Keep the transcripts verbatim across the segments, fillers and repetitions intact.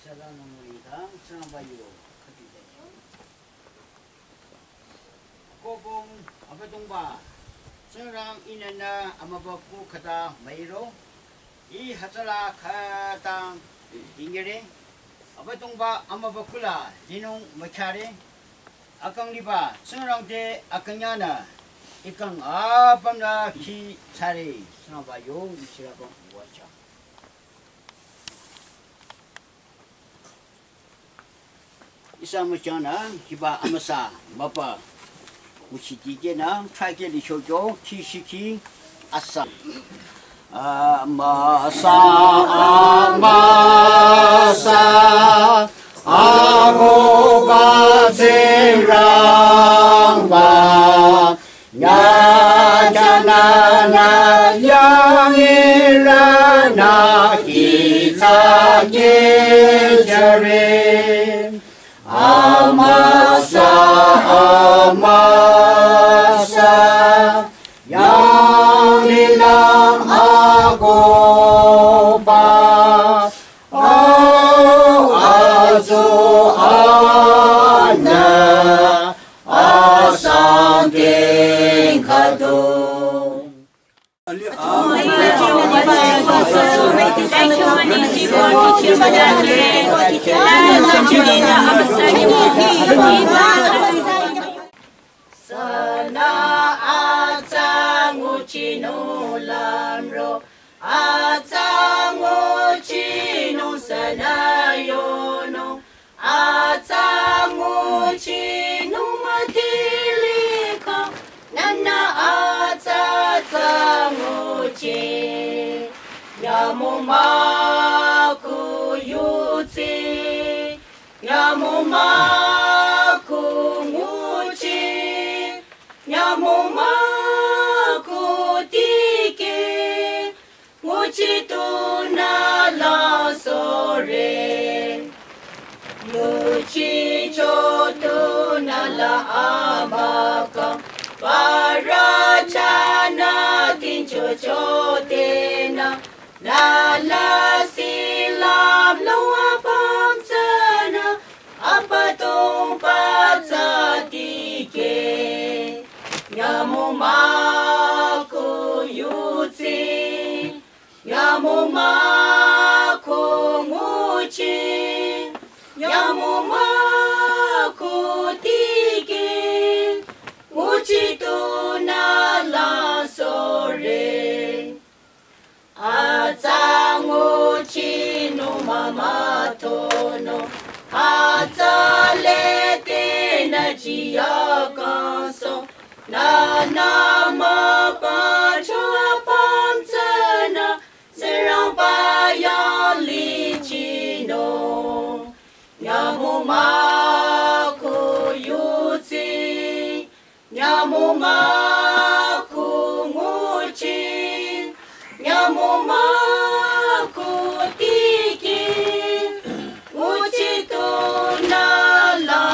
Shalom, Tsingrangba yu khüdu de. Akobong Abüdongba, Tsingrang ihnü nü amübükuh khüta müiro, ih hütsüla khütang dingere, Abüdongba amübükuh la linung mükyare, akang liba Tsingrang te akünyangnü, ikang apümnü khi thsare, Tsingrangba yu, ih shirabang wacha. Ihsa müchangnü hiba amüsa müpa nguchi dikehnü thrahke licho kyo khi shikhi asa. Amüsa, amüsa, Abüdongba Tsingrangba, nyakyanana yangihrünü kitsa kihchare. Amüsa, amüsa, yanglilang Abüdongba, au azu anü, asang ting khüdu. Sünü atsa nguchinung lümro, atsa nguchinung sünü yonung, atsa nguchinung müdhele kang, nünü atsa atsa nguchi. Nyümong mükuh yudsi, nyümong mükuh nguchi, nyümong mükuh tikeh, nguchi tunü la sore. Nguchicho tunü la amükang, parü chahnü tingchocho tenü, nü lasih lümlong apüm tsünü, Abüdongba tsü tikeh. Nyümong mükuh yudsi, nyümong mükuh nguchi, nyümong mükuh tikeh, nguchi tunü la sore. Atsa nguchinung mümütonung, atsa lede nü jiyü kangsoh, nünü müpacho apüm tsünü, Tsingrangba yanglih chinung. Nyümong mükuh yudsi, nyümong mükuh nguchi, nyümong mükuh tikeh, nguchi tunü la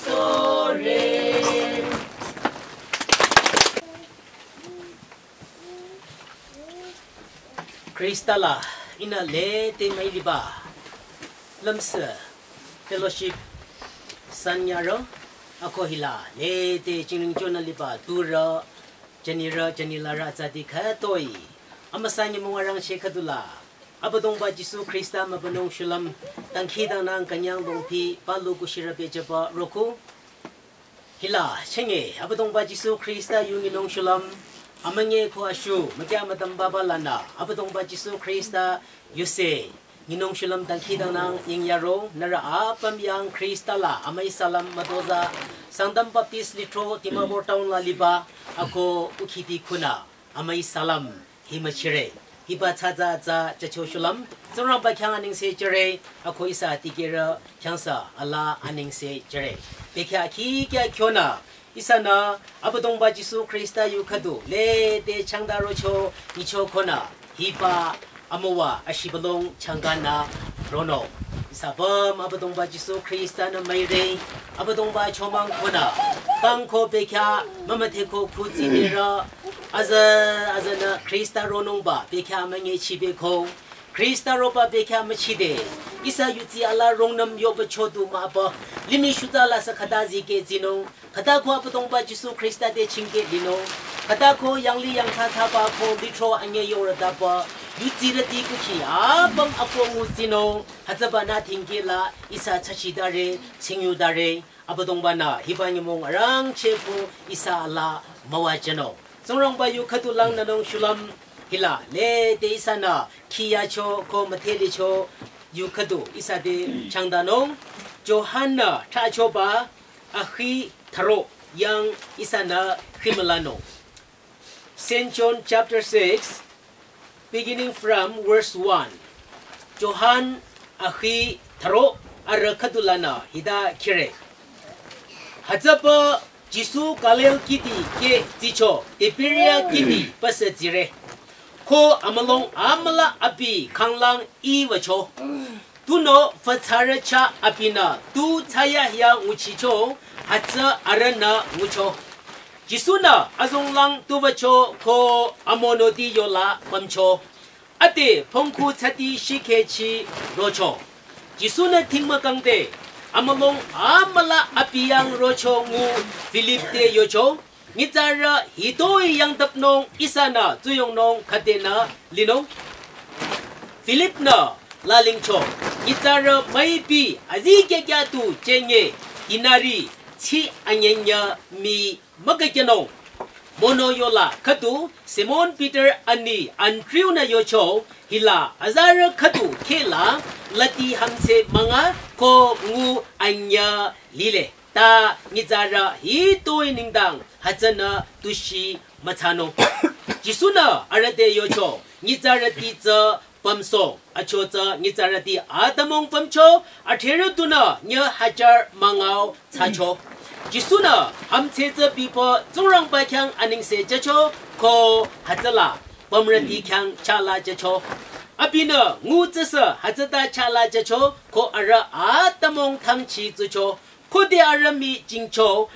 sore. Khrista la ihnü lede müiliba Lümsü Fellowship sanyarü, ako hila lede jingring jonü liba turü, jünirü, jünilarü atsati khütoi amüsa nyümong arangcheh khüdula Abüdongba Jisu Khrista mübünung shulüm, dangkhidangnang künyang dongpi, palu kushirü pehjüba roko. Hila, chenge, Abüdongba Jisu Khrista yu nyinung shulüm, amünyi ko ashu, mükya müdüm baba lanü, Abüdongba Jisu Khrista yuse, nyinung shulüm dangkhidangnang yingyaro, nührü apüm yang Khrista la, amüi salam mütozah, Sangtam Baptist Lithro, Dimapur Town la liba, ako ukhiti khunü, amüi salam, hi müchire, hiba tsatsa tsa chacho shulüm, Tsingrangba khyang anengse jüre, ako ihsa dikehrü khyangsa alaa anengse jüre. Bekhyah khikya khyonü, ihsanü, Abüdongba Jisu Khrista yu khüdu, lede changda rocho, nyicho khonü, hiba amüwa ashibülung changkanü ronung. Ihsa apüm Abüdongba Jisu Khrista nü müire, Abüdongba chomang khonü, kangko bekhyah, mümüdheko khutsi nirü, azü, azünü Khrista ronungba, bekhyah münyi chibeko, Khrista roba bekhyah müchide, ihsa yudsi alaa rungnüm yoba chodu mübü, limih shutsa la sü khüta zikeh zinung, khüta ko Abüdongba Jisu Khrista te chingkeh linung, khüta ko yangli yangthsa thsaba ko lithro anyi yorütaba, yudsirüti kukhi apüm ako nguzinung, hütsübanü dhingkeh la ihsa tsachidare, tsingyudare, Abüdongbanü hiba nyümong arangcheh ko ihsa alaa müwajünung. Tsingrangba yu khüdu langnünung shulüm hila, lede ihsanü khiyacho ko müdhelicho yu khüdu ihsa te changdanung. Johan-nü thrachoba akhi thüro yang ihsanü khimülanung. Saint John chapter six, beginning from verse one. Johan akhi thüro arü khüdu lanü hita khire. Hütsüpü Jisu Galil kihdi keh tsicho, Tiberia kihdi püsü tsire. Ko amülung amüla abi khanglang iiwücho. Tunüo fütsarü chah abinü tu thsayahiya nguchicho, hütsü arühnü ngucho. Jisu-nü azonglang tuwücho ko amonoti yola pümcho. Ade pongkhu thsati shikhechi rocho. Jisu-nü dhingmükangde, amülung amüla abi yang rocho ngu Philip te yocho. Nyitsarü hitoi yangdüpnung ihsanü tsuyongnung khüdenü linung. Philip-nü lalingcho, nyitsarü müipi azikyakya tu chenge dinari chi anyenya mii mükükyanung. Mono yola khüdu Simon Peter ani Andrew-nü yocho, hila azarü khüdu khehla lüti hamtse münga ko ngu anyü lile. Ta nyitsarü hitoi nengdang hütsünü tushi müthsanung. Jisu-nü arüh te yocho, nyitsarüti tsü pümsoh, achotsü nyitsarüti atümung pümcho, adhrerü tunü nyü hajar müngao thsacho. Jisu-nü hamtse tsü bipü Tsingrangba khyang anengse jücho, ko hütsüla pümrüti khyang chala jücho. Abinü ngutsüsü hütsüta chala jücho, ko arüh atümung thangchi tsucho. Khode arüh mii jingcho,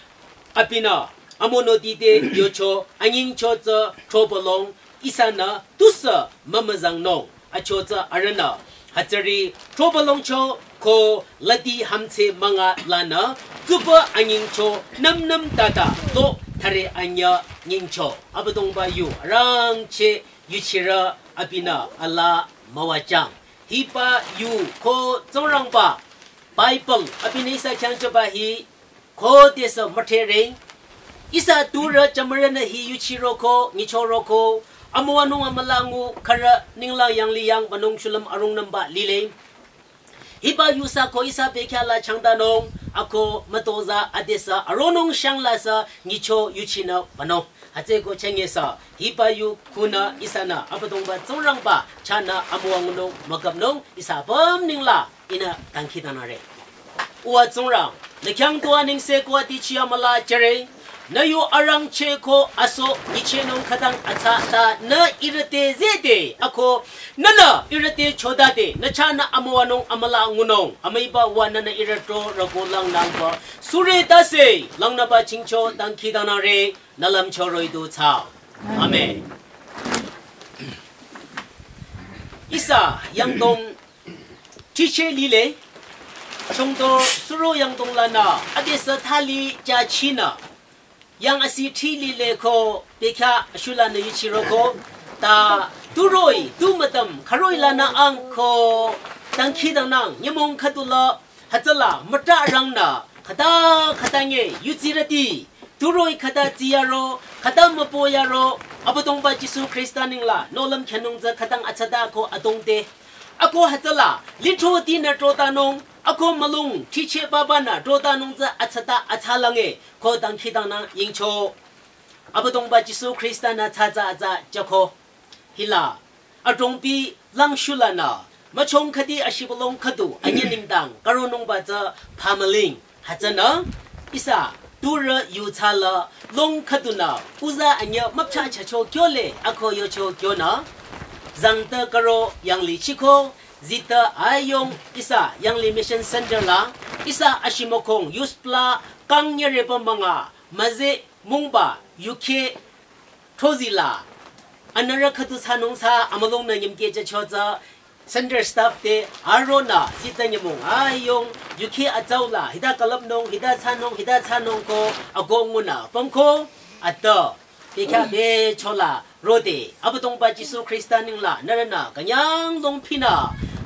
abinü amonoti te yocho, anyingcho tsü throbülung, ihsanü tusü mümüzangnung. Achotsü arühnü hütsüri throbülungcho ko lüti hamtse münga lanü tsupü anyingcho nümnüm tata to thare anyü nyingcho. Abüdongba yu arangcheh yuchirü abinü alaa müwajüng. Hiba yu ko Tsingrangba Bible abinü ihsa khyang choba hi khodesü müdhere. Ihsa turü jümürünü hi yuchiroko, nyichoroko, amüwanung amüla ngu khürü ninglang yanglih yang wünung shulüm arungnümba lile. Hiba yusa ko ihsa bekhyah la changdanung, ako mütozah adesü aronung shanglasü nyicho yuchinü wünung. Hütsüeko chengesü, hiba yu khunü ihsanü Abüdongba Tsingrangba chahnü amüwa ngunung mükapnung ihsa apüm nengla ihnü dangkhidangnangre. Uwa Tsingrang, nü khyang tu anengse ko adichi amüla jüre, nü yu arangcheh ko aso nyichehnung khütang atsa ta nü ihrü te zehde ako nünü ihrü te chodade nü chahnü amüwanung amüla ngunung amüiba uwa nünü ihrü tro rüko langnangba sure tase langnüba chingcho dangkhidangnangre. Nü lümcho roh-i du thsao. Amen. Ihsa yangdong thricheh lile, chongdo suro yangdong lanü adesü thali jachinü yang asi thri lile ko bekhyah shulanü yuchiroko ta Turoi, tu mütüm, khüroi lanü ang ko, dangkhidangnang, nyümong khüdula, hütsüla, müta rangnü, khüta, khüta nge, yutsirüti, turoi khüta tsiyaro, khüta müpoyaro, Abüdongba Jisu Khrista ningla, nohlüm khyünung tsü khütang atsata ko adongte. Ako hütsüla, lithroti nü trotanung, ako mülung, thiche baba nü trotanung tsü atsata atsalange, ko dangkhidangnang yingcho. Abüdongba Jisu Khrista nü tsatsa atsa jako. Hila, adrongpi langshula nü, müchong khüdi ashibülung khüdu, anyü nengdang, karonungba tsü phamüling, hütsünü, ihsa, turü yutsala, long khüdunü, uza anyü müpcha chacho kyole, ako yocho kyonü, zangta karo yangli chiko, zita ayong, ihsa, yangli mission center la, ihsa ashimokong, yuspla, kang nyereba manga, müze, mungba, yuke, thozila, anürü khüdu thsanung thsa, amülung nü nyimke chacho tsü, center staff te, aronü, zita nyümong, ayong, yuke atsaula, hita külüpnung, hita thsanung, hita thsanung ko, agongunü, pamko, ata, bekya bechola, rode, Abüdongba Jisu Khrista ningla, nührünü, künyang longphinü,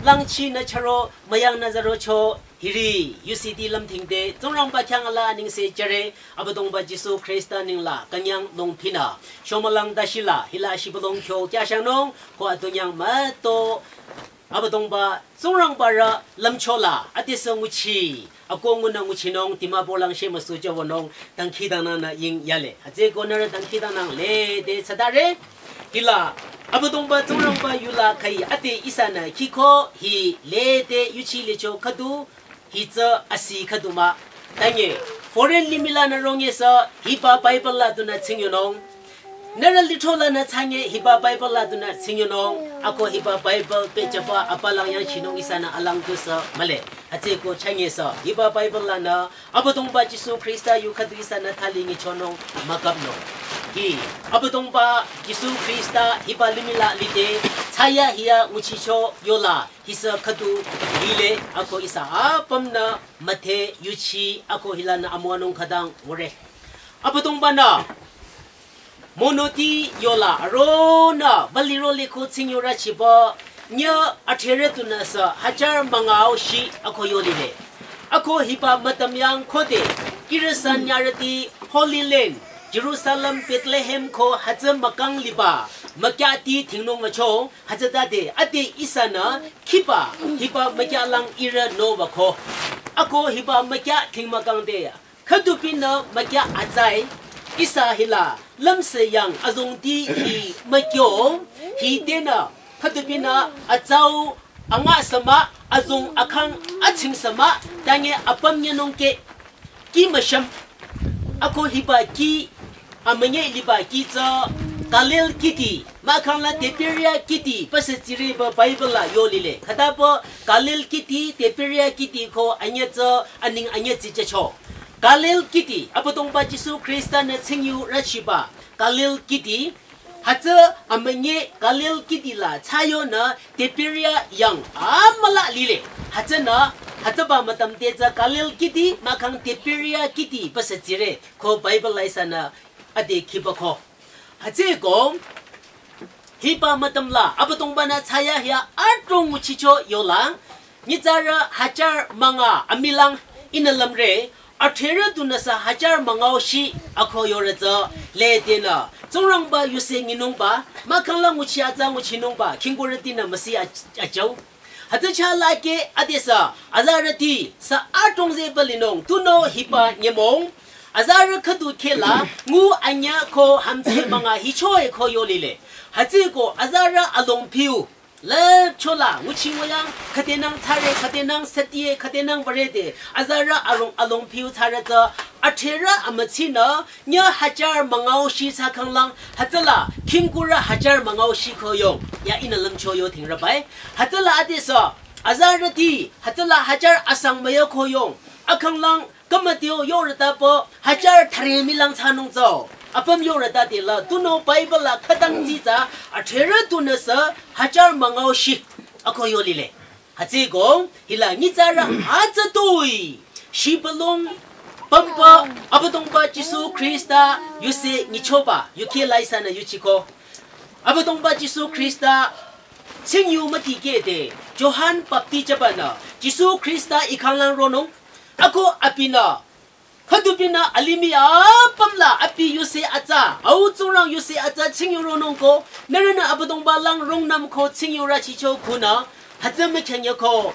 langchi nü charo, müyang nü zarocho, hiri, U C D lümthingte, Tsingrangba khyang ala ningse jüre, Abüdongba Jisu Khrista ningla, künyang longphinü, shomülang dashila, hila shibülung kyo, kyashangnung, ko atunyang müto, Abüdongba, Tsingrangba rü, lümchola, atisa nguchi, akongunü nguchinung, Dimapur lang shemüsu jawonung, dangkhidangnangnü ying yale. Hütsüko nührü dangkhidangnang lede tsadare. Hila, Abüdongba Tsingrangba yula khai ate ihsanü khiko hi lede yuchi licho khüdu, hi tsü asi khüdu mah. Tange, foreign limih lanü ronge sü, hiba Bible la dunü tsingyonung. Nührü lithro lanü tsange, hiba Bible la dunü tsingyonung. Ako hiba Bible pehjüba apalang yangchinung ihsanü alang tusü mühle. Hütsüko change sü, hiba Bible lanü, Abüdongba Jisu Khrista yu khüdu ihsanü thali ngichonung mükapnung. Hi, Abüdongba Jisu Khrista hiba limih la lide, thsayahiya nguchicho yola, hisü khüdu lile, ako ihsa apümnü müthe yuchi, ako hilanü amüwanung khütang ngure. Abüdongbanü, monoti yola, aronü, baliro liko tsingyo rüchiba, nyü atherü tunüsü, hajar münga-o shi, ako yolile. Ako hiba mütüm yang khode, ihrü san nyarüti, Holy Land, Jerusalem, Bethlehem ko hütsü mükang liba, mükyati thingnung mücho, hütsütade, ade ihsanü, khiba, hiba mükyalang ihrü noba ko. Ako hiba mükya thing mükangde, khüdupinü mükya atsai, ihsa hila, lümse yang azongti hi mükyo, hi tenü, khüdupinü atsau, anga sama, azong akhang, atsing sama, tange apüm nyenung ke, ki müsham, ako hiba ki, amünye liba ki tsü, Galil kiti, mahkhang la Tiberia kiti, pase tsire ba Bible la yolile. Khütaba Galil kiti, Tiberia kiti ko anyü tsü, aning anyü tsichecho. Galil kiti, Abüdongba Jisu Khrista nü tsingyu rüchiba, Galil kiti, hütsü amünye Galil kiti la thsayonü Tiberia yang amüla lile. Hütsünü, hütsüba mütüm te tsü Galil kiti, mahkhang Tiberia kiti, pase tsire, ko Bible la ihsanü, ade khiba ko. Hütsüko, hiba mütüm la, Abüdongbanü thsayahiya adrong nguchicho yola, nyitsarü hajar münga amilang ihnü lümre, atherü tunüsü hajar münga-o shi, ako yorü tsü, ledenü, Tsingrangba yuse nyinungba, mahkhang la nguchi atsa nguchinungba, khingkurütinü müsi ach-, achau. Hütsü chalake adesü, azarüti, sü adrong ze balinung, tunüo hiba nyümong, azarü khüdu khela, ngu anyü ko hamtse münga hichoe ko yolile. Hütsüko azarü alongpiu, lüpchola, nguchi ngoyang, khüdenang thsare, khüdenang setie, khüdenang barede, azarü arong alongpiu thsare tsü, atherü amütsinü, nyü hajar münga-o shi thsakhanglang, hütsüla, khingkurü hajar münga-o shi ko yong, ya ihnü lümcho yo thingrübai. Hütsüla adesü, azarüti, hütsüla hajar asang müyo ko yong, akhanglang, kümütio yorütaba, hajar thüre milang thsanung tsü, apüm yorütade la, tunüo Bible la khütang tsitsa, atherü tunüsü, hajar münga-o shi, ako yolile. Hütsüko, hila nyitsarü atsatoi, shibülung, pümba, Abüdongba Jisu Khrista, yuse nyichoba, yuke la ihsanü yuchiko. Abüdongba Jisu Khrista tsingyu mütikehde Johan Baptist jübanü Jisu Khrista i khanglang ronung. Ako abinü khüdubinü alimih apümla abi yuse atsa, Au Tsingrang yuse atsa tsingyu ronung ko, nührünü Abüdongba lang rungnüm ko tsingyu rachicho kunü, hütsü mükhünyeko.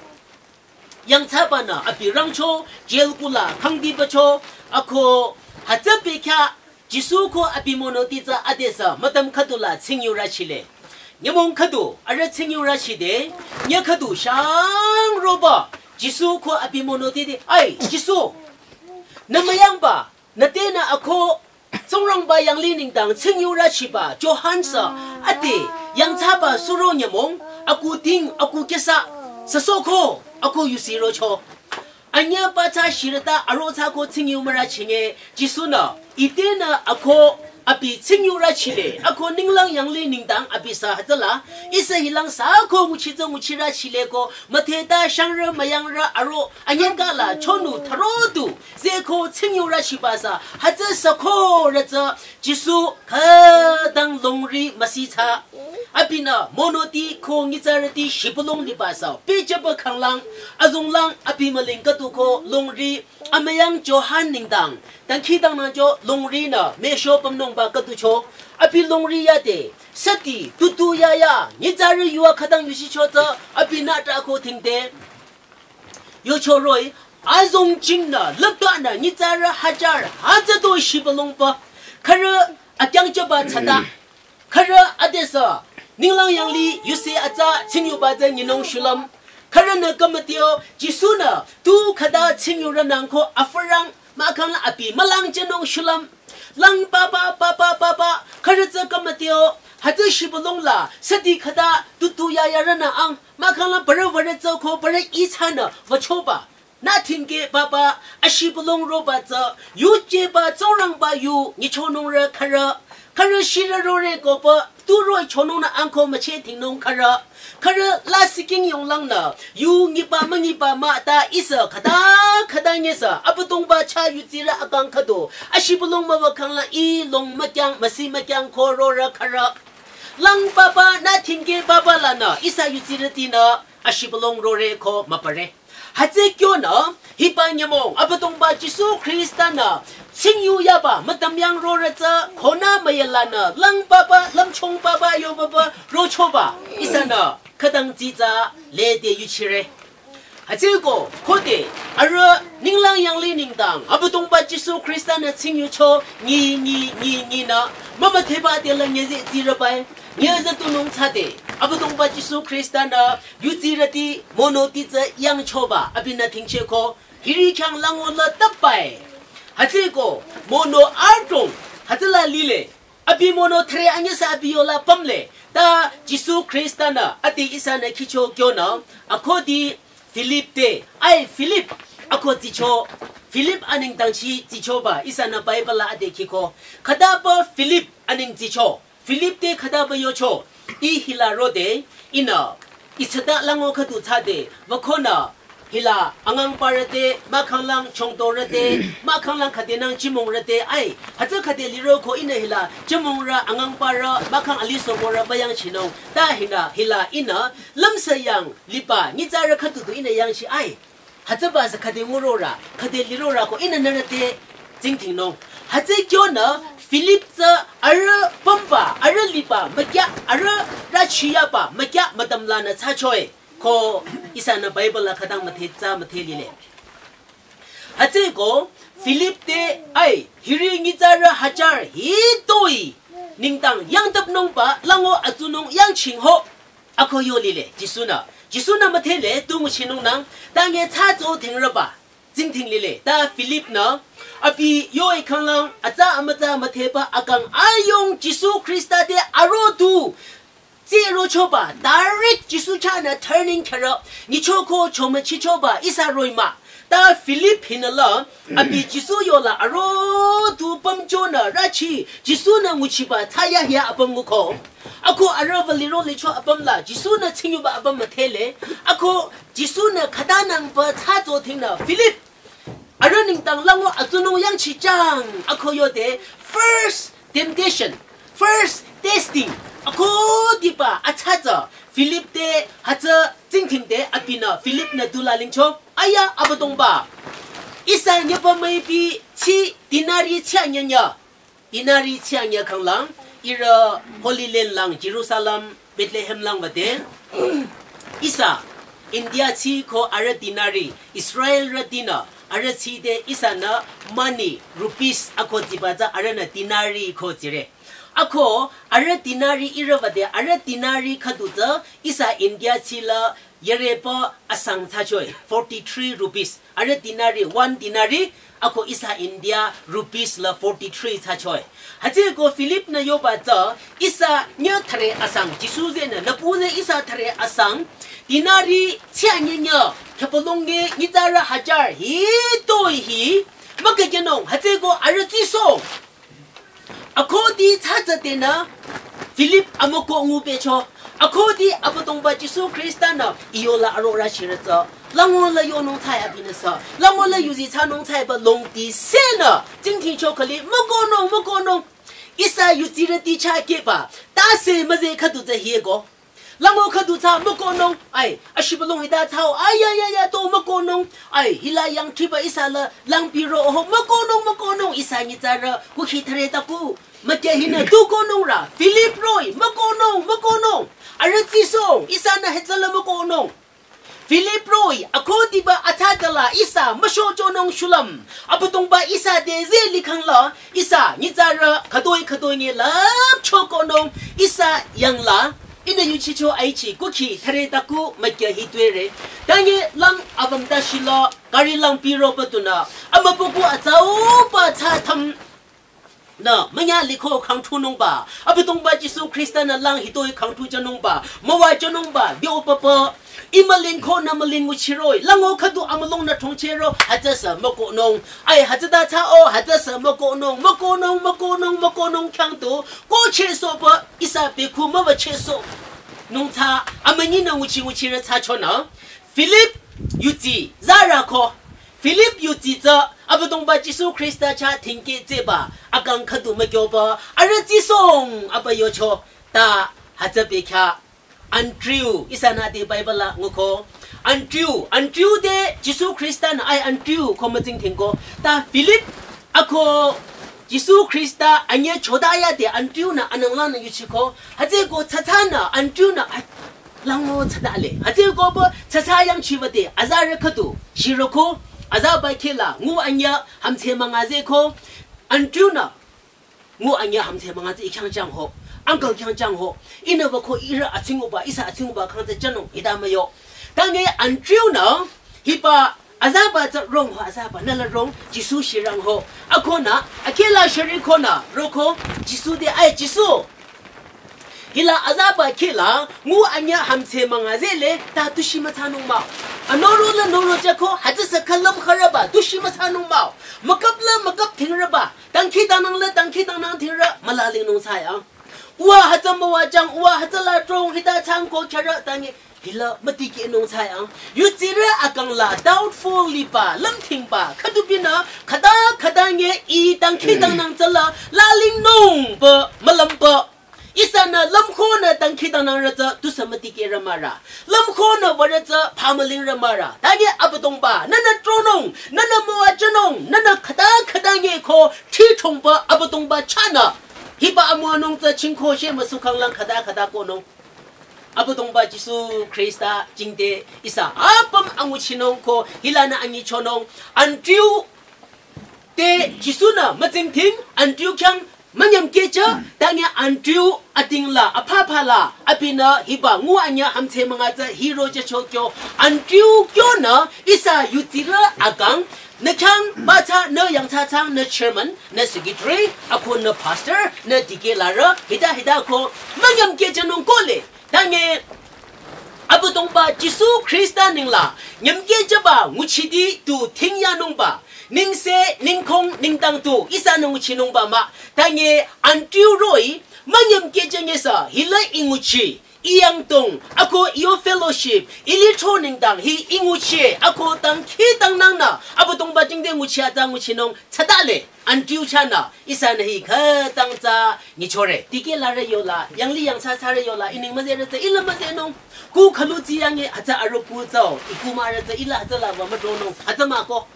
Yangthsabanü abi rangcho, jail kula khangdibacho, ako hütsü bekhyah Jisu ko abi monoti tsü adesü mütam khüdula tsingyu rachile. Nyümong khüdu arüh tsingyu rachide, nyü khüdu shang roba Jisu ko abi monoti te, "Ai, Jisu, nü müyangba, nü tenü ako Tsingrangba yanglih nengdang tsingyu rachiba Johan sü ade yangthsaba suro nyümong, aku ting, aku kesa, süsoko, ako yusi rocho." Anyüba tsü shirüta aro tsü ko tsingyu mürachinge, Jisu-nü, "I tenü ako abi tsingyu rachile, ako ninglang yanglih nengdang abi sü hütsüla, ihsa hilang sü ko nguchi tsü nguchi rachile ko, mütheta shangrü müyangrü aro anyüka la chonu tharo du, zeko tsingyu rachiba sü, hütsü süko rütsü," Jisu khütang longri müsitsa. Abinü monoti ko nyitsarüti shibülung liba sü, pehjüba khanglang, azonglang abi mülung khüdu ko longri, amüyang Johan nengdang, dangkhidangnangcho longrinü, mesho pümnungba khüducho, abi longri yade, süti, tutu yaya, nyitsarü yuva khütang yusicho tsü, abinü ta ko thingde. Yocho roh-i, azong jingnü, lüptanü, nyitsarü hajar, hütsüto shibülungba, khürü akyang jüba tsüta, khürü adesü, ninglang yanglih, yuse atsa, tsingyuba tsü nyinung shulüm, khürünü khümütio, Jisu-nü, tu khüta tsingyurünang ko afürang, mahkhang abi mülang jünung shulüm, lang papa, papa, papa, khürü tsü khümütio, hütsü shibülung la, süti khüta, tutu yayarünü ang, mahkhang la bürü bürü tsü ko bürü itsünü, wüchoba. Nü thingke papa, ashibülung roba tsü, yujeba Tsingrangba yu, nyichonungrü khürü, khürü shirü rore koba, tu roh-i chonungnü ang ko müche thingnung khürü, khürü la siking yonglangnü, yu nyiba münyiba mah ta ihsa khüta khüta nyesü, Abüdongba chah yutsirü akang khüdu, ashibülung müwü khangla i long mükyang, müsi mükyang ko rorü khürü. Lang papa, nü thingke papa lanü, ihsa yutsirütinü, ashibülung rore ko müpare. Hütsü kyonü, hiba nyümong, Abüdongba Jisu Khrista-nü, tsingyu yaba, mütam yang rorü tsü, konü müyalanü, lang papa, lümchung papa, yo papa, rochoba, ihsanü, khütang tsitsa, lede yuchire. Hütsüko, khode, arüh, ninglang yanglih nengdang, Abüdongba Jisu Khrista-nü tsingyucho, nyi, nyi, nyi, nyinü, mümütheba dela nyeze tsirübai, nyeze tunung tsüde, Abüdongba Jisu Khrista-nü, yutsirüti monoti tsü yangchoba abinü thingcheko, hiri khyang lango la tapbai. Hütsüko, mono adrong, hütsüla lile. Abi mono thre anyesü abi yola pümle. Ta Jisu Khrista-nü, ati ihsanü khicho kyonü, akhudi Philip te. Ai Philip, ako tsicho. Philip aneng dangchi tsichoba, ihsanü Bible la ade khiko. Khütaba Philip aneng tsicho. Philip te khütaba yocho, "I hila rode, ihnü, itsüta lango khüdu tsüde, wükonü, hila, angangparü te, mahkhanglang chongtorü te, mahkhanglang khüdenang chimongrü te, ai, hütsü khüde liroko ihnü hila, chimongrü, angangparü, mahkhang alisoporü, müyangchinung, ta hinü, hila, ihnü, lümsü yang, liba, nyitsarü khüdu du ihnü yangchi, ai." Hütsüba sü khüde ngurora, khüde lirora ko ihnü nührü te tsingdhingnung. Hütsü kyonü Philip tsü arüh pümba, arüh liba, mükyah, arüh rachiyaba, mükyah mütamlanü thsachoe. Ko ihsanü Bible la khütang müthe tsü müthe lile. Hütsüko Philip te ai, hiri nyitsarü hajar hitoi nengdang yangtapnungba, lango atsunung yangchingho. Ako yo lile, Jisu-nü. Jisu-nü müdhele, tu nguchinungnang, ta nge thsa tso dhingrüba, tsingdhing lile, ta Philip-nü, abi yo-i khanglang, atsa amütsa müdheba akang ayung Jisu Khrista te aro tu, tsi rochoba, direct Jisu chahnü turning khyarü, nyichoko chomüchichoba, ihsa roh-i mah. Ta Philip hinüla, abi Jisu yola aro tu pümchonü rachi, Jisu-nü nguchiba thsayahiya apüm nguko. Ako arüh wüliro licho apüm la, Jisu-nü tsingyuba apüm müdhele. Ako Jisu-nü khatanangba thsa tso dhingnü, Philip, arüh nengdang lango atsunung yangchichang, ako yode, first temptation, first testing, Akhudiba atsatsa Philip te hütsü tsingdhingde abinü Philip nü du lalingcho. Aya Abüdongba. Ihsa nyüpa müipi chi denari chi anyünyü. Denari chi anyü khanglang, ihrü Holy Land lang, Jerusalem, Bethlehem lang bade. Ihsa, India chi ko arüh denari, Israelrütinü, arüh chi de ihsanü money, rupees, ako tsiba tsü arühnü denari ko tsire. Ako, arüh denari ihrü bade, arüh denari khüdu tsü, ihsa India chi la, yerepü asang thsachoi, forty-three rupees. Arüh denari, one denari, ako ihsa India rupees la forty-three thsachoi. Hütsüko Philip nü yoba tsü, ihsa nyü thüre asang, Jisu zenü, nüpu ze ihsa thüre asang, denari chi anyünyü, khüpalonge nyitsarü hajar, hitoi hi, mükükenung, hütsüko arüh tsiso. Akhudi tsatsa tenü Philip amüko ngubecho. Akhudi Abüdongba Jisu Khrista nü iyola arorü shirütsü. Lango la yonung tsai abinüsü. Lango la yuzi thsanung tsaiba longti senü. Tsingdhingcho khali mükohnung, mükohnung. Ihsa yuzirüti chakeba. Tase müze khüdu tsü hieko. Lango khüdu tsü mükohnung, ai, ashibülung hita tsao, ai, ya, ya, ya, to mükohnung, ai, hila yangthriba ihsa la, langpiro, oho, mükohnung, mükohnung, ihsa nyitsarü, kukhi thüre taku, mükyü hinü, tu kohnung ra, Philip roh-i, mükohnung, mükohnung, arüh tsisong, ihsanü hütsüla mükohnung. Philip roh-i, akhudiba atsatala, ihsa, müshochonung shulüm, Abüdongba ihsa te ze likhang la, ihsa, nyitsarü, khütoi khütoi nge lüpcho kohnung, ihsa, yangla, ihnü yuchicho aichi, kukhi, thüre taku, mükyü hitwere. Tangi lang abam tashila, kari langpiro patunü, amübükuh atsauba tsü tham, nü, münya liko khangthunungba, Abüdongba Jisu Khrista nü lang hitoi khangthu chanungba, müwa chanungba, bio papa, I mülin ko nü mülin nguchiroi, lango khüdu amülung nü thongchero, hütsüsü mükohnung. Ai, hütsüta tsü o, hütsüsü mükohnung, mükohnung, mükohnung, mükohnung khyang tu, ko chesohba, ihsa bekhu müwa chesoh. Nung tsü, amünyi nü nguchi nguchirü tsü chonü. Philip, yuzi, zarü ko. Philip yuzi tsü, Abüdongba Jisu Khrista chah thingkeh tseba, akang khüdu mükyoba, arüh tsisong, aba yocho, ta, hütsü bekhyah. Andrew, ihsanü te Bible la nguko. Andrew, Andrew te Jisu Khrista nü ai Andrew ko mütsingdhingko. Ta Philip, ako Jisu Khrista anyüh chodaya te Andrew nü ananglang nü yuchiko. Hütsüko tsatsanü Andrew nü ai lango tsatale. Hütsüko bo tsatsa yangchiba te azarü khüdu. Shiroko, azaba khehla, ngu anyüh, hamtse münga zeko. Andrew nü ngu anyüh hamtse münga tsü I khyang chang ho. Uncle khyang chang ho. Ihnü wüko ihrü atsinguba, ihsa atsinguba khyang tsü chanung, hita müyo. Tangi Andrew nü, hiba azaba tsü rong ho, azaba nü la rong, Jisu shirang ho. Akonü, akhehla shiri konü, roko, Jisu te, ai Jisu. Hila azaba khehla, ngu anyüh hamtse münga zele, ta tushi müthsanung mah. Anoro la noro jako, hütsüsü khülüm khürüba, tushi müthsanung mah. Müküp la müküp thingrüba, dangkhidangnang la dangkhidangnang thingrü mülalingnung thsayang. Uwa hütsü müwajang, uwa hütsüla trong hita changko khyarü tangi hila mütikehnung thsayang. Yuzirü akang la doubtful liba, lümthingba, khüdubinü khüta khüta nge I dangkhidangnang tsüla lalingnung ba mülümba. Ihsanü lümkhonü dangkhidangnangrü tsü tusü mütikehrü mah ra. Lümkhonü würü tsü phamülingrü mah ra. Tangi Abüdongba, nünü tronung, nünü müwajünung, nünü khüta khüta nge ko thithongba Abüdongba chahnü. Hiba amüwanung tsü chingko she müsukhang lang khüta khüta kohnung. Abüdongba Jisu Khrista jingte ihsa apüm anguchinung ko hilanü anyichonung. Andrew te Jisu nü mütsingdhing Andrew khyang münyümkehjü, tangi Andrew ating la, apapa la, abinü hiba ngu anyüh hamtse münga tsü hiro jücho kyo. Andrew kyonü ihsa yuzirü akang, nü khyang ba tsü nü yangthsathsang nü chairman, nü secretary, ako nü pastor, nü dikehrü, hita hita ko, münyümkehjünung kohle. Tangi Abüdongba Jisu Khrista ninglang nyümkehjüba nguchiti tu thingyanungba, nengse, nengkhong, nengdang tu ihsanü nguchinungba mah. Tangi Andrew roh-i, münyümkehjü ngesü, hila I nguchi, I yangdong, ako iyo fellowship, i lithro nengdang hi i nguchi, ako dangkhidangnangnü, Abüdongba jingte nguchi atsa nguchinung, tsütale, antriu chahnü, ihsanü hi khütang tsü nyichore. Dikehlarü yola, yanglih yangthsathsarü yola, i ning müzerü tsü, ila müzenung. Ku khülu tsiyange, atsa arüh ku tsü, i ku mürü tsü, ila atsa laba müdronung, atsa mah ko.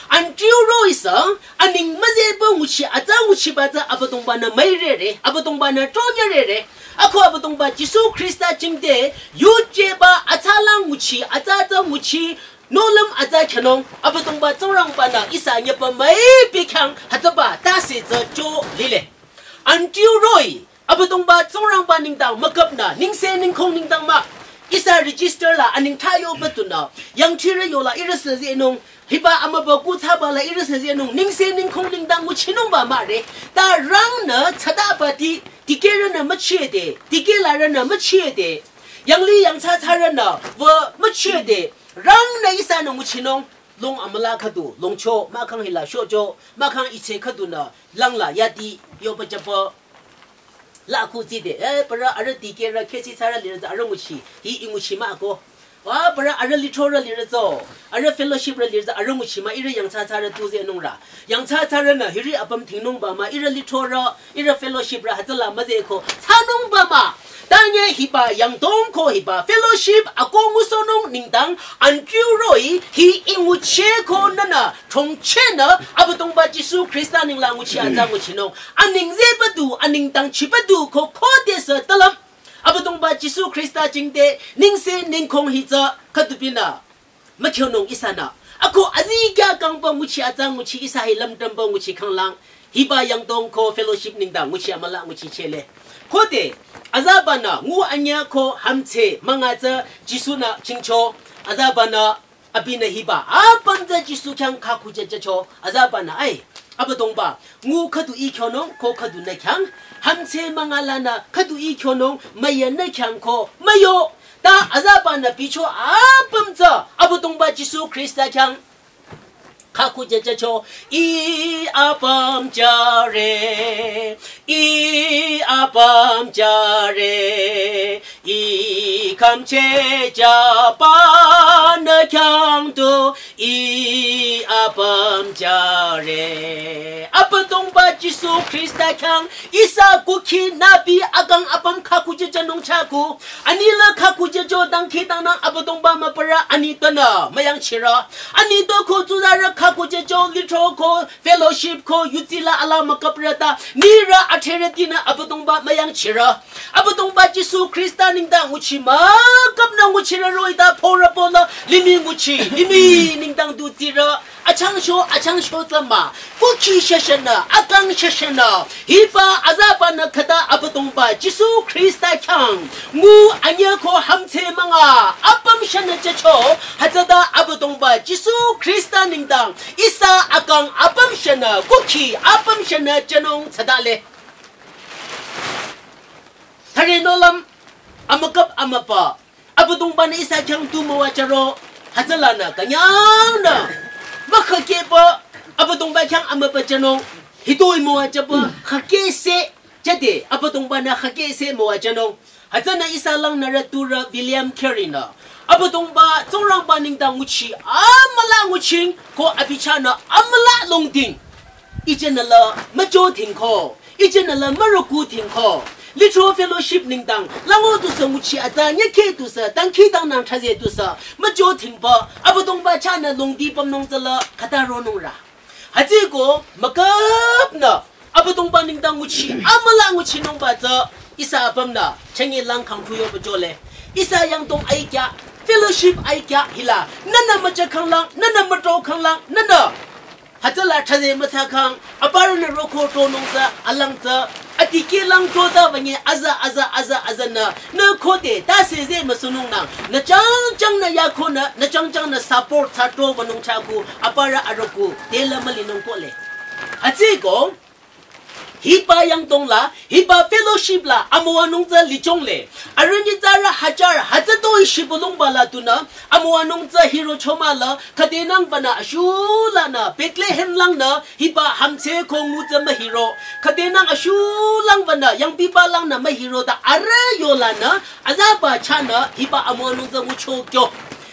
Antriu roh-i sü, aning müzehpü nguchi, atsa nguchiba tsü Abüdongba-nü müirere, Abüdongba-nü tonyarere. Ako Abüdongba Jisu Khrista jingte, yujeba atsa lang nguchi, atsa tsü nguchi, nohlüm atsa khyünung, Abüdongba Tsingrangba-nü ihsa nyüpa müipi khyang, hütsüba tase tsü cho lile. Antriu roh-i, Abüdongba Tsingrangba nengdang müküpnü, nengse nengkhong nengdang mah. Ihsa register la aning thayo betunü, yangthirü yola ihrü süzenung, hiba amübükuh thsaba la ihrü süzenung, nengse nengkhong nengdang nguchinungba mahre. Ta rangnü tsütaba ti, dikehrünü müchide, dikehlarünü müchide, yanglih yangthsathsarünü wü müchide, rangnü ihsanü nguchinung, long amüla khüdu, longcho, mahkhang hila shocho, mahkhang itse khüdunü, langla yati, yoba jüba, la khu tside, eh, parü arüh dikehrü khesi thsarü lirü tsü arüh nguchi, hi i nguchi mah ko. Wa parü arüh lithrorü lirü tsü, arüh fellowshiprü lirü tsü arüh nguchi mah ihrü yangthsathsarü tu zenungrü. Yangthsathsarünü hiri apüm thingnungba mah ihrü lithrorü, ihrü fellowshiprü hütsüla müzeko, thsanungba mah. Tanye hiba yangdong ko hiba fellowship ako ngusohnung nengdang antriu roh-i hi i nguchi ko nünü, chongchenü, Abüdongba Jisu Khrista nengla nguchi atsa nguchinung. Aning zehpü du, aning dangchiba du ko khodesü talüm. Abüdongba Jisu Khrista jingte, nengse nengkhong hi tsü, khüdupinü, mükhyonung ihsanü. Ako azikyah kangba nguchi atsa nguchi ihsa hi lümdümba nguchi khanglang. Hiba yangdong ko fellowship nengdang nguchi amüla nguchichele. Khode, azabanü, ngu anyüh ko hümdhse münga tsü Jisu-nü chingcho. Azabanü, abinü hiba, apüm tsü Jisu khyang khakhu jüjücho, azabanü, ai, Abüdongba, ngu khüdu i khyonung ko khüdu nü khyang, hümdhse münga lanü khüdu i khyonung, müyü nü khyang ko, müyo. Ta azabanü bicho apüm tsü, Abüdongba Jisu Khrista khyang, khakhu jüjücho, i apüm jüre, i apüm jüre, i khümcheh jüba nü khyang du, i apüm jüre. Abüdongba Jisu Khrista khyang ihsa kukhi nübi akang apüm khakhu jüjünung chaku. Ani la khakhu jüjo dangkhidangnang Abüdongba müparü ani tünü müyangchirü. Ani tü ko tsuzarü khakhu jüjo lithro ko fellowship ko yudsi la ala müküprü ta nirü athrerütinü Abüdongba müyangchirü. Abüdongba Jisu Khrista nengdang nguchi müküpnü nguchirü roh-i ta phorü polo limih nguchi, limih nengdang du tsirü. Achangsho, achangsho tsü mah, kukhi shashanü, akang shashanü, hiba azabanü khüta Abüdongba Jisu Khrista khyang, ngu anyüh ko hümdhse münga, apüm shanü jücho, hütsüta Abüdongba Jisu Khrista nengdang, ihsa akang apüm shanü, kukhi apüm shanü jünung tsütale. Thüre nohlüm, amüküp amübü, Abüdongba-nü ihsa khyang tu müwajüro, hütsülanü künyangnü, mükhakehpü, Abüdongba khyang amübü jünung, hitoi müwajüpü, khakehse, jüde, Abüdongba-nü khakehse müwajünung. Hütsünü ihsa langnürü turü William Carey-nü, Abüdongba, Tsingrangba nengdang nguchi, amüla nguching, ko abi chahnü, amüla longding. Ijünü la müjo thingko, ijünü la mürüku thingko. Lithro fellowship nengdang, lango tusü nguchi atsa nyükhe tusü, dangkhidangnang thsaze tusü, müjo thingpü, Abüdongba chahnü longdi pümnung tsüla, khüta ronungrü. Hütsüko, müküpnü, Abüdongba nengdang nguchi, amüla nguchinungba tsü, ihsa apümnü, chünye lang khangthu yoba jole. Ihsa yangdong aikya, fellowship aikya, hila, nünü müjü khanglang, nünü mütro khanglang, nünü hütsüla thsaze mütsa khang, aparünü roko tonung tsü, alang tsü, adikehlang tota banye aza, aza, aza, azanü, nü khode, tase ze müsunungnang, nü changchangnü yakhonü, nü changchangnü support thsa to wünung thsaku, aparü arüku, tela mülinung kohle. Hütsüko, Hiba yangdong la, hiba fellowship la, amüwanung tsü lichongle. Arüh nyitsarü hajar, hütsütoi shibülungba la tunü, amüwanung tsü hiro chomala, khüdenang banü ashulanü, Bethlehem langnü, hiba hamtse ko ngu tsü mühiro. Khüdenang ashulang banü, yangbiba langnü mühiro ta arüh yolanü, azaba chahnü, hiba amüwanung tsü ngucho kyo.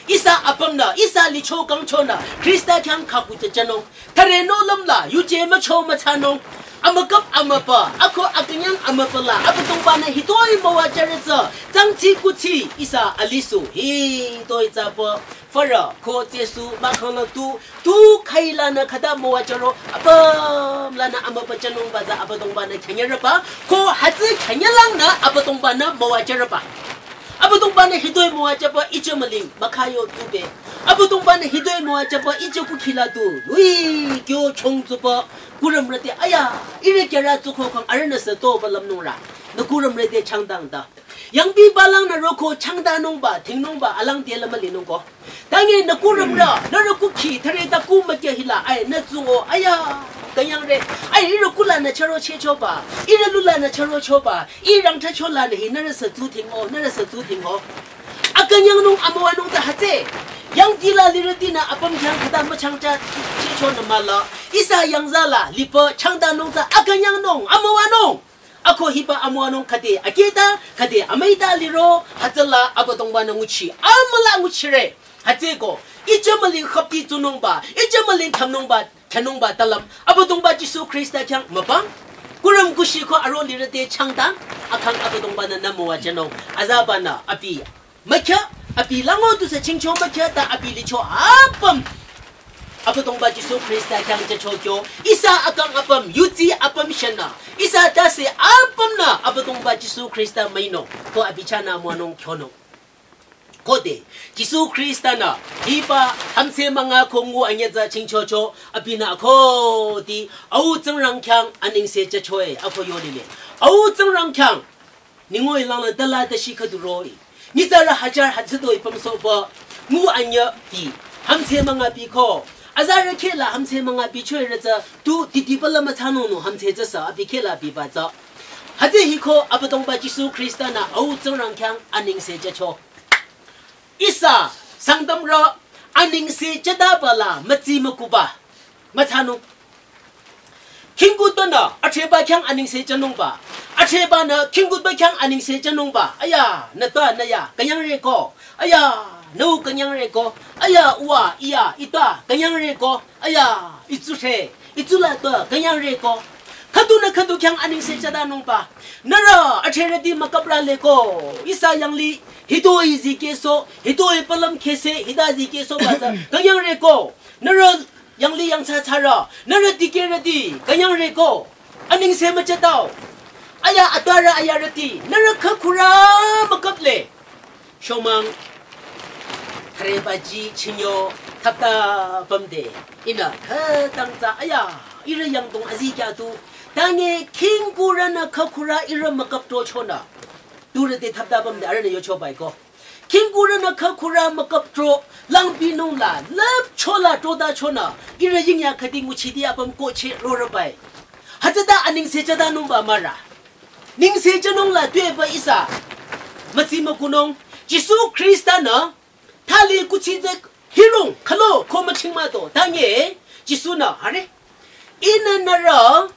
Ihsa apümnü, ihsa licho kangchonü, Khrista khyang khaku chachanung. Thüre nohlüm la, yuje mücho müthsanung. Amükap amüpa, ako akünyang amüpa la, Abüdongbanü hitoi müwajürü tsü, tsangtsi kutsi, ihsa alisu, hitoi tsü pü, fürü, ko tsesu, mahkhang la tu, tu khailanü khüta müwajüro, apüm lanü amüpa chanungba tsü Abüdongbanü khanyarüba, ko hütsü khanyalangnü Abüdongbanü müwajürüba. Abüdongbanü hitoi müwajüba iche müling, makhayo tube. Abüdongbanü hitoi müwajüba iche kukhila tu, lui kyo chongtsuba, kurümrü te, aya, ihrü kyarü tsuko khang arühnü sü toba lümnungra. Nü kurümrü te changdang ta. Yangbiba langnü roko changdanungba, thingnungba, alang te la mülinungko. Tangi nü kurümrü, nührü kukhi, thüre ta ku mükya hila, ai, nü tsungo, aya, künyangre, ai, ihrü kulanü charo chechoba, ihrü lulanü charo choba, ihrü rangthacholanü hi, nührü sü tu thingo, nührü sü tu thingo. Akünyangnung amüwanung ta hütsü, yangdi la lirütinü apüm khyang khüta müchangcha chechonü mala, ihsa yangza la, lipü changdanung ta akünyangnung, amüwanung. Ako hiba amüwanung khüde aketa, khüde amüita liro, hütsüla Abüdongbanü nguchi, amüla nguchire. Hütsüko, iche müling khapti tsunungba, iche müling thamnungba, thanungba talüm, Abüdongba Jisu Khrista khyang mübang. Kurüm kushi ko aro lirü te changdang, akhang Abüdongbanü nü müwajünung, azabanü abi. Mükya, abi lango tusü chingcho mükya ta abi licho apüm. Abüdongba Jisu Khrista khyang chacho kyo, ihsa akang apüm, yudsi apüm shanü, ihsa tase apümnü Abüdongba Jisu Khrista müinung, ko abi chahnü amüwanung kyonung. Khode, Jisu Khristanü, hiba hamse münga ko ngu anyütsü chingchocho, abinü akhudi, au Tsingrang khyang anengse chachoe, ako yolile. Au Tsingrang khyang, ningoi langla dala dashi khüdu roh-i. Nyitsarü hajar hütsütoi pümsohba. Ngu anyüti. Hamse münga biko. Azarü khehla hamse münga bichoerü tsü. Tu titi pala müthsanung nü hamse tsüsü abi khehla biba tsü. Hütsü hiko Abüdongba Jisu Khristanü au Tsingrang khyang anengse chacho. Ihsa Sangtamrü anengse chadaba la mütsi mükuba. Müthsanung. Khingkutanü, athreba khyang anengse chanungba. Athrebanü, khingkuba khyang anengse chanungba. Aya, nü ta nü ya, künyangre ko. Aya, nü künyangre ko. Aya, uwa, iya, ita, künyangre ko. Aya, itsu she, itsu la ta, künyangre ko. Khüdunü khüdu khyang anengse chadanungba. Nührü, athrerüti mükapra le ko. Ihsa yanglih, hitoi zikeso, hitoi palüm khese, hita zikesoba tsü, künyangre ko. Nührü, yanglih yangthsa thsarü, nührü dikehrüti, künyangre ko, anengse müchatao. Aya atwarü ayarüti, nührü khükhurü mükaple. Shomang, thürebaji chinyo, thapta pümde, ihnü, khütang tsü, aya, ihrü yangdong azikyah tu, tange khingkurünü khükhurü ihrü mükapto chonü. Turüti thapta pümde, arühnü yochobai ko. Khingkurünü khükhurü mükaptro, langbinung la, lüpcho la troda chonü, ihrü yingya khüdi nguchiti apüm koche rorübai. Hütsüta anengse chadanungba mara. Nengse chanung la tuepü ihsa. Mütsi mükunung, Jisu Khristanü, thali kuchi tsü hirung, khalo, ko müching müto, tange, Jisunü, hare. Ihnü nührü,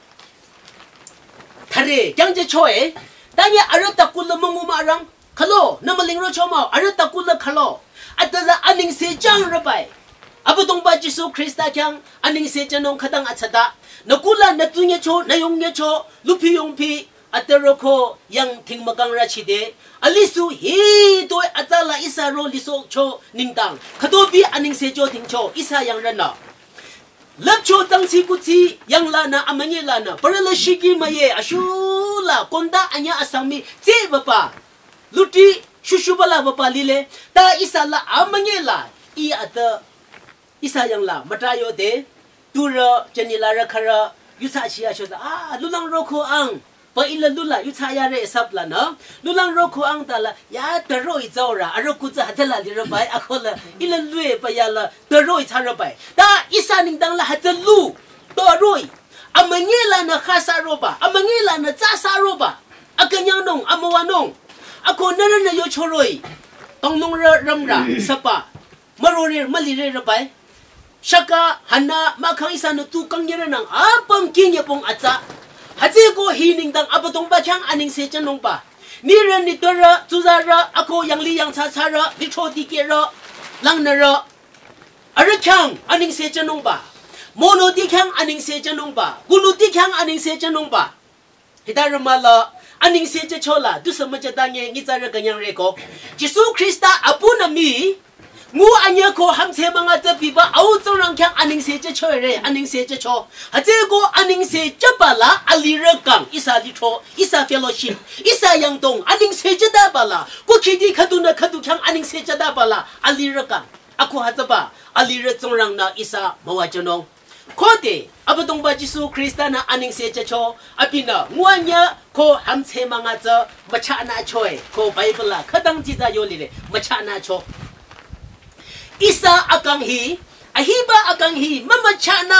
thüre, kyangje choe, tange arüh takula müngu mürang, khalo, nü müling rocho mah-o, arüh takula khalo. Atüza anengse changrübai. Abüdongba Jisu Khrista khyang anengse chanung khütang atsata. Nü kula nü tsunyecho, nü yongyecho, luphi yongphi, atüroko yang thing mükangrü chide. Alisu hitoi atsa la ihsa ro lisohcho nengdang. Khütobi anengse cho thingcho, ihsa yangrünü. Lüpcho tsangsi kutsi yanglanü amünyelanü, parü la shiki müye ashula, konda anyü asangmi, tse bapa. Luti, shushuba la bapa lile, ta ihsa la amünyela, i atü, ihsa yangla, müta yode, turü, jani la rü khürü, yutsa chiya shoda, ah, lulang roko ang, pa ila lula, yutsa yare sap lanü, lulang roko ang ta la, ya, taro i tsaora, aroko tsa hatala lirübai, akola, ila lue pa ya la, taro i tsarübai. Ta ihsa nengdang la hatsa lu, taro i, Amünyi lanü khasa roba, amünyi lanü tsasa roba. Akünyangnung, amüwanung. Ako nührünü yochoroh-i. Pangnungrü rümrü, sapa. Mürore, mülire rübai. Shaka, hanü, mahkhang ihsanü tu kangnyere nang, apüm kinyepong atsa. Hütsüeko hi nengdang Abüdongba khyang anengse jünungba. Nirü nitpürü, tsuzarü, ako yangli yangthsathsarü, lithro dikehrü, langnürü. Arüh khyang anengse jünungba. Monoti khyang anengse jünungba. Kunuti khyang anengse jünungba. Hita rümüla, anengse jüchola, dusü müjütange, nyitsarü künyangreko. Jisu Khrista apunü mii, ngu anyü ko hümdhse münga tsü biba, au Tsingrang khyang anengse jüchore, anengse jücho. Hütsüeko anengse jübala, alirü kang, ihsa lithro, ihsa fellowship, ihsa yangdong, anengse jütabala, kukhidi khüdunü khüdu khyang anengse jütabala, alirü kang. Ako hütsüba, alirü Tsingrangnü ihsa müwajünung. Khode, Abüdongba Jisu Khrista-nü anengse jücho, abinü nguanyü ko hümdhse münga tsü müchanü choe, ko Bible la khütang jita yolile, müchanü cho. Ihsa akang hi, ahiba akang hi, mümüchanü,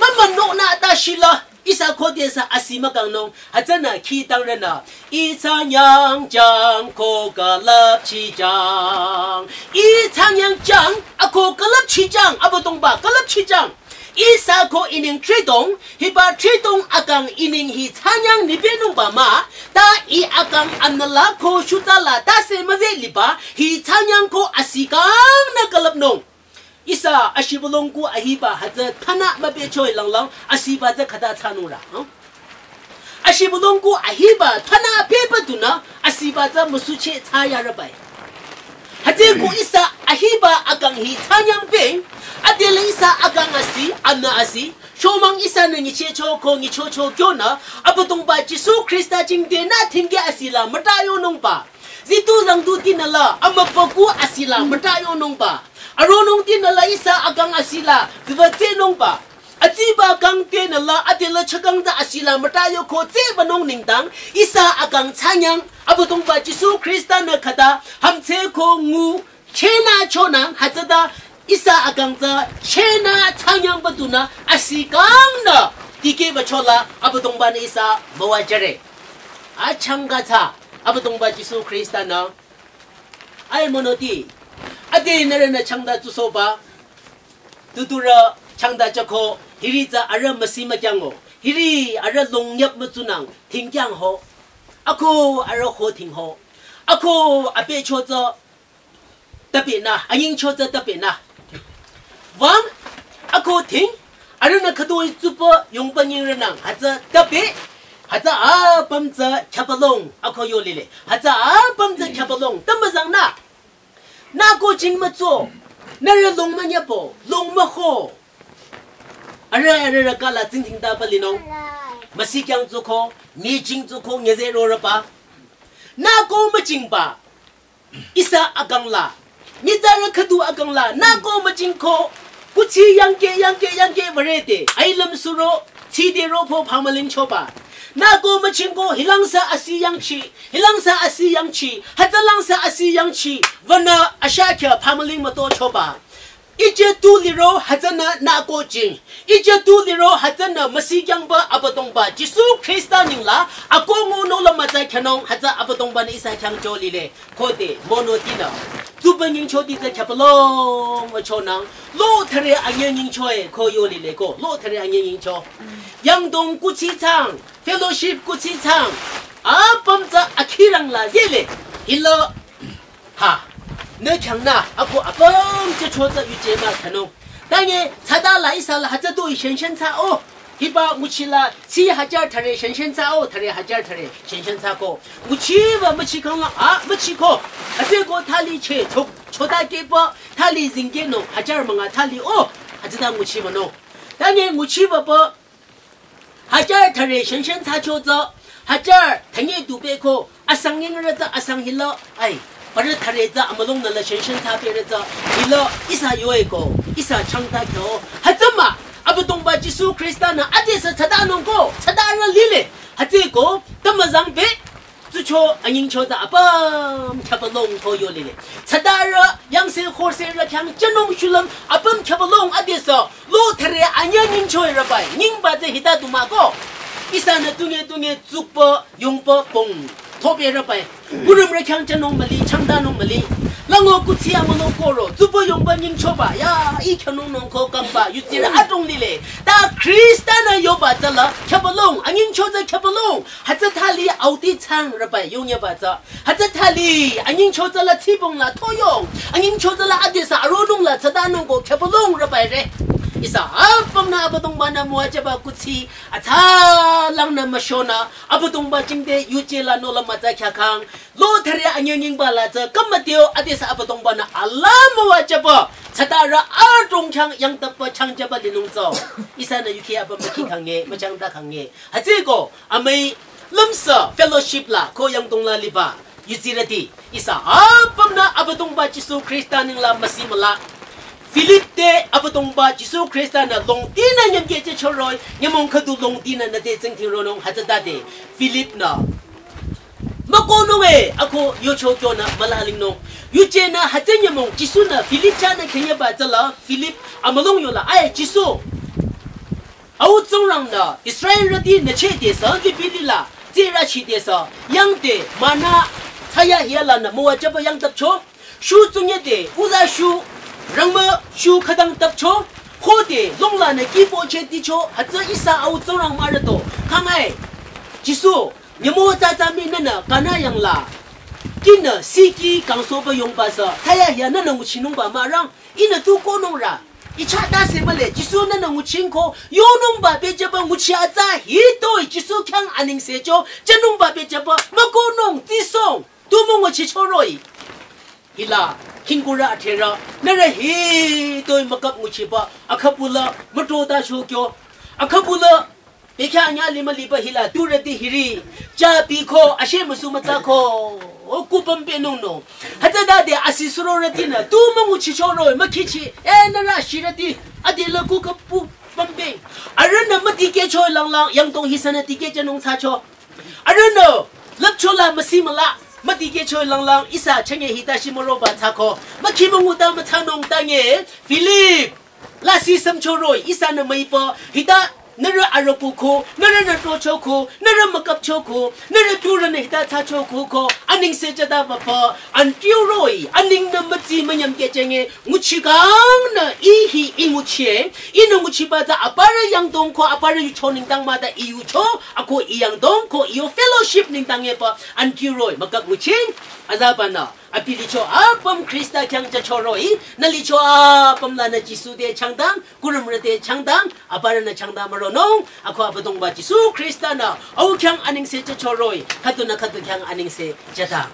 mümünungnü ta shila, ihsa khodesü asi mükangnung, hütsünü khitangrünü, I thsangnyang jang ko külüpchijang. I thsangnyang jang, ako külüpchijang, Abüdongba külüpchijang. Ihsa ko ining thridong, hiba thridong akang ining hi thsangnyang nipünungba mah, ta I akang amnala ko shutala tase müzeh liba, hi thsangnyang ko asi kangnü külüpnung. Ihsa ashibülung ku ahiba hütsü thana müpehcho-i langlang asiba tsü khüta thsanungra. Huh? Ashibülung ku ahiba thana pehba dunü asiba tsü müsucheh thsayarübai. Hütsüeko ihsa ahiba akang hi thsanyang pehng, adelü ihsa akang asi, amnü asi, shomang ihsanü nyichehcho ko nyichocho kyonü, Abüdongba Jisu Khrista jingdenü thingke asila müta yonungba. Zitu zangtutinü la, amübükuh asila müta yonungba. Aronungtinü la ihsa akang asila, ziba tsehnungba. Atsiba kangtenü la, adelü chakang tsü asila müta yoko tsehbanung nengdang, ihsa akang thsanyang, Abüdongba Jisu Khrista-nü khüta, hümdhse ko ngu, chenü chonang, hütsüta, ihsa akang tsü, chenü thsanyangba dunü, asi kangnü, dikehba chola, Abüdongba-nü ihsa müwajüre. Achangka tsü, Abüdongba Jisu Khrista-nü, ai monoti, ade nührünü changta tsusohba, tuturü changta jüko, hiri tsü arüh müsi mükyango, hiri arüh longyap mütsunang, thingkyang ho, ako arüh ho thing ho, ako apehcho tsü, tapehnü, anyingcho tsü tapehnü. Wüng, ako thing, arühnü khütoi tsupü yongba nyingrünang, hütsü tapeh, hütsü apüm tsü khyapalong, ako yolile, hütsü apüm tsü khyapalong, tümüzangnü. Nü ko jing mütso, nührü long münyapo, long müho. Arüh, arüh rükala tsingdhingtaba linung. Müsikyang tsuko, mi jing tsuko, nyüzeh rorüba. Nü ko müjingba. Ihsa akang la, nyitsarü khüdu akang la, nü ko müjingko, kuthsi yangke, yangke, yangke würete, ailüm suro, tside ropü phamüling choba. Nü ko müjingko, hilangsü asi yangchi, hilangsü asi yangchi, hütsülangsü asi yangchi, wünü ashakya phamüling müto choba. Ije tu liro hütsünü nü ko jing. Ije tu liro hütsünü müsikyangba Abüdongba Jisu Khrista nengla ako ngunung la mütsa khyünung hütsü Abüdongba-nü ihsa khyang jülile. Khode monotinü. Tsupü nyingchoti tsü khyapalong müchonang. Lo thüre anyü nyingchoe ko yolile ko. Lo thüre anyü nyingcho. Yangdong kuthsi thsang. Fellowship kuthsi thsang. Apüm tsü akhirang la zele. Hila. Ha. Nü khyang nü, ako apüm tsü cho tsü yuje mah khyünung. Tanye, tsüta la ihsa la hütsü tu-i shenshen tsü o. Hiba nguchi la, tsi hajar thüre shenshen tsü o, thüre hajar thüre shenshen tsü ko. Nguchiba müchi kang la, a, müchi ko. Hütsüeko thali che, cho, chota kehba, thali zingkehnung, hajar münga thali o. Hütsüta nguchiba nung. Tanye nguchiba pü, hajar thüre shenshen thsacho tsü, hajar thünye du pehko, asang yingrü tsü asang hila, ai, parü thüre tsü amülongnü la shenshen thsa pehrü tsü, hila ihsa yoeko, ihsa changta kyo, hütsü mah, Abüdongba Jisu Khrista-nü adesü tsütanung ko, tsütarü lile, hütsüeko, tümüzang peh, tsucho anyingcho tsü apüm khyapalong ko yolile. Tsütarü yangse khorserü khyang jünung shulüm apüm khyapalong adesü, lo thüre Nyü nyingcho-i rübai, nyingba tsü hita du mah ko. Ihsanü tunge tunge tsukpü, yongpü, pong. Thobe rübai. Kurümrü khyang chanung müli, changdanung müli. Lango kuthsi amüno koro, tsukpü yongpü nyingchoba, ya, ih khyünung nung ko kamba, yutsirü adrong lile. Ta Khrista-nü yoba tsüla, khyüpalong, anyingcho tsü khyüpalong. Hütsü thali auti chang rübai, yongyaba tsü. Hütsü thali, anyingcho tsüla tsibong la thoyong, anyingcho tsüla adesü aronung la tsütanung ko khyüpalong rübai re. Ihsa apümnü Abüdongba-nü müwajüba kuthsi, atsa langnü müshonü, Abüdongba jingte yuje la nola mütsa khyakang, lo thare anyü nyingba la tsü, kümüteo adesü Abüdongba-nü alaa müwajüba, tsütarü adrong khyang yangtapba changjüba linung tsü. Ihsanü yuki apüm müki khange, müchangta khange. Hütsüeko, amüi lümsü fellowship la ko yangdong la liba yutsirüti. Ihsa apümnü Abüdongba Jisu Khrista nengla müsi müla. Philip te Abüdongba Jisu Khrista-nü longtinü nyümkehjücho roh-i, nyümong khüdu longtinü nüte tsingdhing ronung hütsütade. Philip-nü mükohnung e, ako yocho kyonü mülalingnung. Yujenü hütsü nyümong Jisu-nü Philip chahnü khenyeba tsüla Philip amülong yola, ai Jisu. Au Tsingrang-nü Israelrüti nüchehde sü lipilila, tsirü chide sü, yangde, manna, thsayahiya lanü müwajüba yangtapcho, shu tsungyede, uza shu, rangmü shu khütang tapcho, khode, long lanü kipo cheticho, hütsü ihsa Au Tsingrang mahrüto, khangai, Jisu, nyümong tsatsa mii nünü, kanü yangla, kinü, siki, kangsohba yongba sü, thsayahiya nünü nguchinungba mahrang, ihnü tu kohnungrü. Ichah tase mühle, Jisu nünü nguchingko, yonungba pehjüba nguchi atsa hitoi Jisu khyang anengsecho, jünungba pehjüba, mükohnung, tisong, tu münguchicho roh-i. Hila, khingkurü atherü, nührü hitoi mükap nguchiba, akhüpula, mütotacho kyo, akhüpula, bekhyah anyü limüliba hila, turüti hiri, ja piko, ashe müsu mütsako, o kupüm penung no. Hütsütade asi surorütinü, tu münguchicho roh-i, mükhichi, e nührü ashirüti, adila kuküpu pümpe. Arühnü mütikehcho-i langlang, yangdong hi sünü tikehjünung thsacho. Arühnü, lüpcho la müsi müla, mütikehcho-i langlang, ihsa chenge hita shimüroba thsako. Mükhi münguta müthsanung tange, Philip. Lasih sümcho roh-i, ihsanü müipa, hita, nührü arüku ko, nührünü tocho ko, nührü mükapcho ko, nührü turünü hita thsacho ko ko, anengse jüta papa, antiu roh-i, aningnü mütsi münyümkehjünge, nguchikangnü, ih hi ih nguchie, ihnü nguchiba tsü aparü yangdong ko, aparü yucho nengdang mah ta ih yucho, ako ih yangdong ko, ih yo fellowship nengdang-e pa, antiu roh-i, mükap nguching, azabanü. Abi licho apüm Khrista khyang jücho roh-i, nü licho apüm lanü Jisu te changdang, kurümrü te changdang, aparünü changdang müronung, ako Abüdongba Jisu Khrista-nü, au khyang anengse jücho roh-i, khüdunü khüdu khyang anengse jüdang.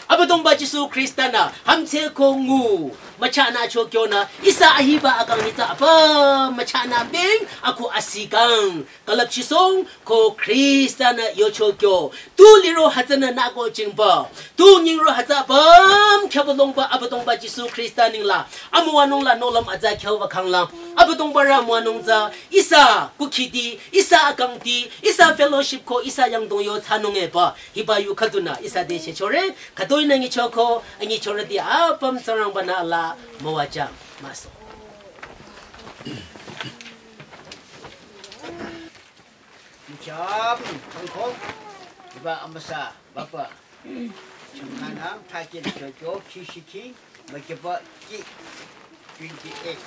Abüdongba Jisu Khrista-nü, hümdhse ko ngu, müchahnücho kyonü, ihsa ahiba akang hita apüm müchahnü beng, ako asikang, külüpchisong, ko Khrista-nü yocho kyo. Tu liro hütsünü nü ko jingba. Tu nyingro hütsü apüm khyübülongba Abüdongba Jisu Khrista nengla. Amüwanung la nohlüm atsa khyüba khanglang. Abüdongba rü amüwanung tsü. Ihsa kukhiti, ihsa akangti, ihsa fellowship ko ihsa yangdong yo thsanung-e pa. Hiba yu khüdunü ihsa te shechore. Khütoi nü nyichoko, anyichorüti apüm Tsingrangba-nü alaa müwajüng. Maso. Mcham, changkong, iba amüsa, bapa. Changkanang, thakin, chocho, kishiki, makipa, ki, twenty-eight.